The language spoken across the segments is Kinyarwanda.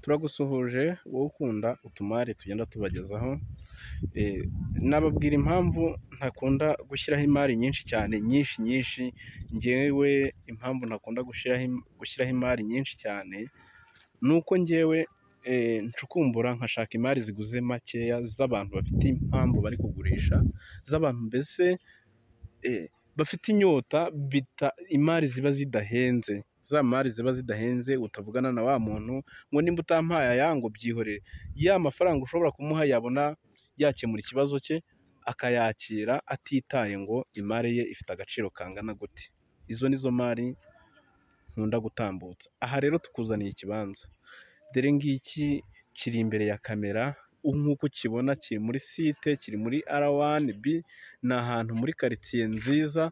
Turagusuhuje wowe ukunda utumari tugenda tubagezaho. Nababwira impamvu ntakunda gushyiraho imari nyinshi cyane, nyinshi nyinshi. Njyewe impamvu ntakunda gushyiraho imari nyinshi cyane ni uko njyewe ncukumbura nkashaka imari ziguze makeya z'abantu bafite impamvu bari kugurisha, z'abantu mbese bafite inyota, imari ziba zidahenze, za mari ziba zidahenze, utavugana na wa muntu ngo nimba utampaye aya ngo byihorere. Ya mafaranga ushobora kumuha yabona yakemura ikibazo cye akayakira atitaye ngo imari ye ifite agaciro kangana gute. Izo nizo mari nkunda gutambutsa. Aha rero tukuzaniye ikibanza, dore ngiki kiri imbere ya kamera nk'uko ukibona, kiri muri site, kiri muri R1B, ni ahantu muri karitsiye nziza.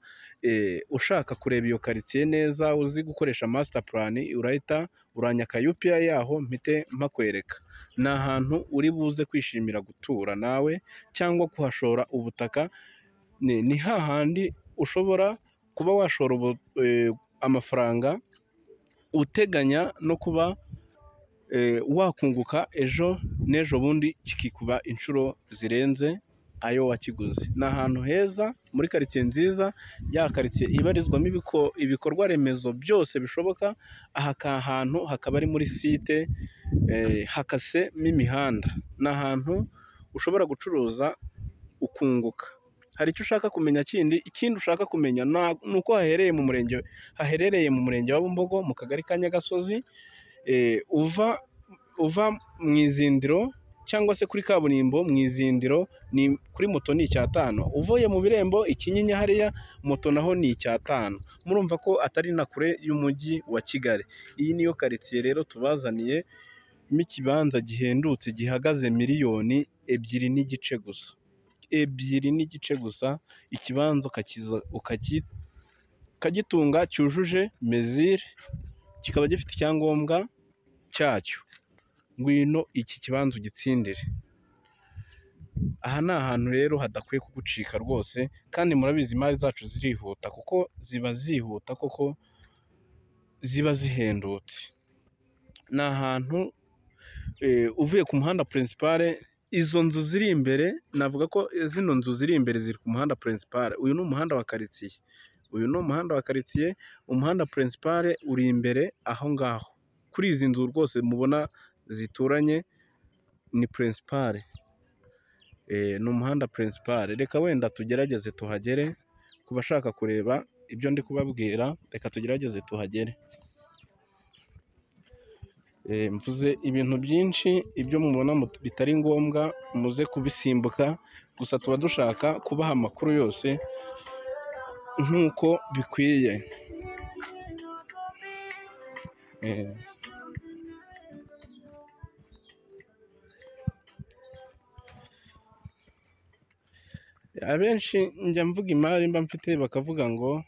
Ushaka kureba iyo karitsiye neza uzi gukoresha master plan, urahita uranyaka UPI yaho mpite mpakwereka. Ni ahantu uri buze kwishimira gutura nawe cyangwa kuhashora ubutaka. Ni hahandi ushobora kuba washora amafaranga uteganya no kuba wakunguka ejo n'ejo bundi kikikuba inshuro zirenze ayo wakiguze. Ni ahantu heza muri karitsiye nziza, ya karitsiye ibarizwamo ibikorwa remezo byose bishoboka. Aha hantu hakaba ari muri site, hakasemo imihanda. Ni ahantu ushobora gucuruza ukunguka. Hari icyo ushaka kumenya kindi? Ikindi ushaka kumenya ni uko haherereye mu murenge, haherereye mu murenge wa Bumbogo mu kagari ka Nyagasozi. Uva mu Izindiro cyangwa se kuri kaburimbo mu Izindiro, ni kuri moto ni 5. Uvuye mu Birembo i Kinyinya hariya moto naho ni 5. Murumva ko atari na kure y'umujyi wa Kigali. Iyi niyo karitsiye rero tubazaniye mo ikibanza gihendutse gihagaze 2.5 miliyoni gusa, 2.5 gusa. Ikibanza ukagitunga cyujuje mesure, kikaba gifite icyangombwa cyacyo. Ngwino iki kibanza ugitsindire. Aha ni ahantu rero hadakwiye kugucika rwose, kandi murabizi imari zacu zirihuta kuko ziba zihuta koko ziba zihendutse. Ni ahantu uvuye ku muhanda principal, izo nzu ziri imbere, navuga ko zino nzu ziri imbere ziri ku muhanda principal. Uyu ni umuhanda wa karitsiye, uyu ni umuhanda wa karitsiye, umuhanda principal uri imbere aho ngaho. Kuri izi nzu rwose mubona zituranye ni principal, ni umuhanda principal. Reka wenda tugerageze tuhagere, ku bashaka kureba ibyo ndi kubabwira, reka tugerageze tuhagere. Mvuze ibintu byinshi, ibyo mubona bitari ngombwa muze kubisimbuka, gusa tuba dushaka kubaha amakuru yose nk'uko bikwiye. Abenshi njya mvuga imari mba mfite bakavuga ngo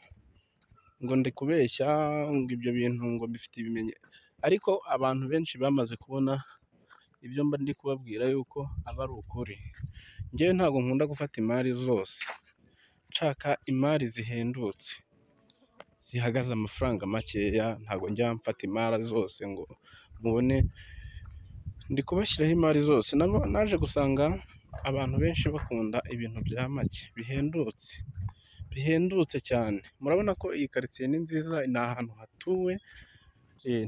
ndi kubeshya, ngo ibyo bintu ngo mbifite ibimenyetso, ariko abantu benshi bamaze kubona ibyo mba ndi kubabwira yuko aba ari ukuri. Njyewe ntabwo nkunda gufata imari zose, nshaka imari zihendutse zihagaze amafaranga makeya. Ntabwo njya mfata imari zose ngo mubone ndi kubashyiraho imari zose. Naje gusanga abantu benshi bakunda ibintu bya make bihendutse, bihendutse cyane. Murabona ko iyi karitsiye ni nziza, ni ahantu hatuwe,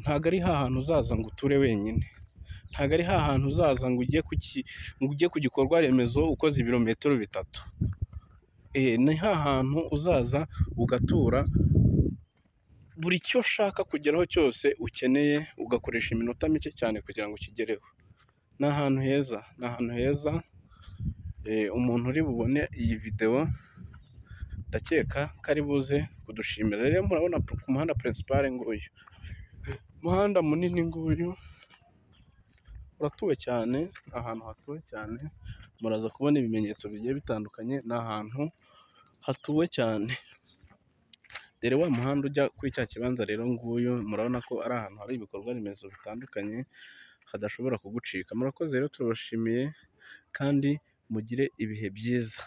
ntabwo ari hantu uzaza ngo uture wenyine, ntabwo ari hantu uzaza ngo ujye ku gikorwa remezo ukoze ibirometero 3. Ni hantu uzaza ugatura, buri cyo ushaka kugeraho cyose ukeneye ugakoresha iminota mike cyane kugira ngo ukigereho. Ni ahantu heza, ni ahantu heza. Umuntu uri bubone iyi videwo ndakeka ko ari buze kudushimira. Rero murabona ku muhanda principal nguyu, umuhanda munini nguyu, uratuwe cyane, ni ahantu hatuwe cyane. Muraza kubona ibimenyetso bigiye bitandukanye, ni ahantu hatuwe cyane. Dore wa muhanda ujya kuri cya kibanza rero nguyu, murabona ko ari ahantu hari ibikorwa remezo bitandukanye hadashobora kugucika. Murakoze rero, turabashimiye kandi mugire ibihe byiza.